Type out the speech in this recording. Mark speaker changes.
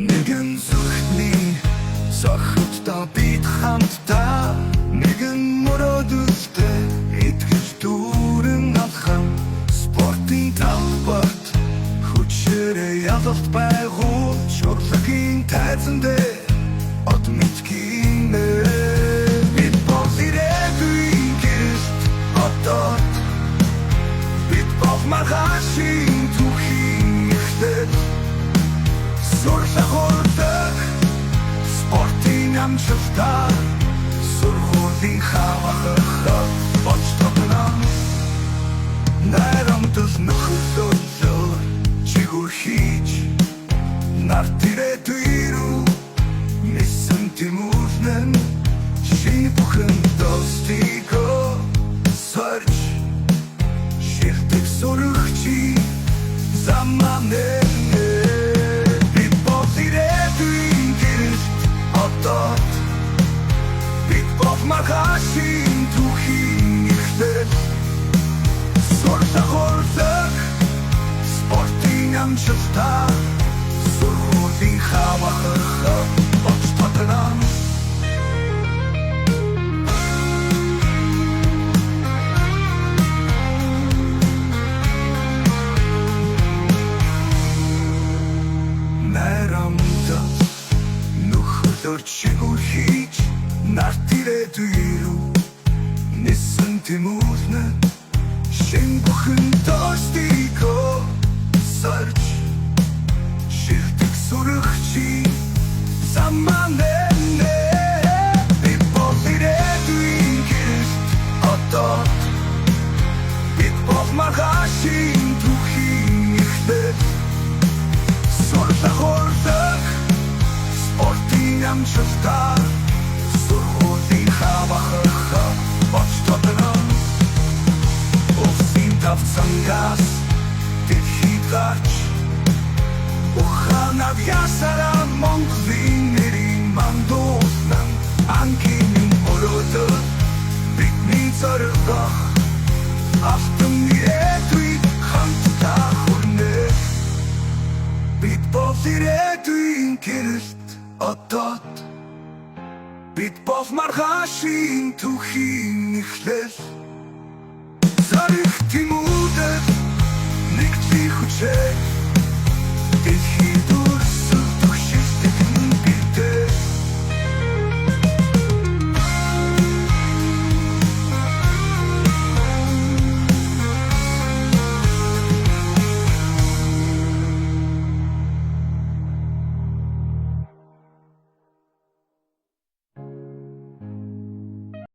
Speaker 1: Нэгэн зүрхний сохиоттой бид хамтдаа, нэгэн мөрөөдөлтэй итгэж дүүрэн алхам, спортын талбарт хүчээрээ ялалт байгуулж, урлагийн тайзан дээр од мэт гинэ. Бид бол ирээдүйн гэрэлт одод. Бид бол маргаашийн түүхийн эхлэл. Сурлах урлаг, спортын амжилтаар сургуулийн хавахад болж тогно. Найрамдал нөхөрлөлөөр чигээр хийж, нарт ирээдүй рүү нисэн тэмүүлнэ. Шинэ бүхэн достигоо сорж, шилдэг сөрөгчийн замаа нэ. Бид бол ирээдүйн гэрэлт одод. Бид бол маргаашийн түүхийн эхлэл. Сурлах урлаг, спортын амжилтаар сургуулийн хавахад болж тогно. Найрамдал нөхөрлөөр чигээр хийж, нарт ирээдүй рүү нисэн тэмүүлнэ. Шинэ бүхэн достигоо сорж, шилдэг сүрэгчийн замаа нэ. Бид бол ирээдүйн гэрэлт одод. Бид бол маргаашийн түүхийн эхлэл. Сурлах урлаг, спортын амжилтаар сургуулийн хавахад болж тогно. Улсын тавцангаас дэлхийд гарч, ухаан авьяасаараа Монголын нэрийг мандуулна. Ангийн минь өрөөдөл, бидний зорилго, алтан ирээдүйд хамтдаа хүрнэ. Бид бол ирээдүйн гэрэлт одод. Бид бол маргаашийн түүхийн эхлэл. Зоригт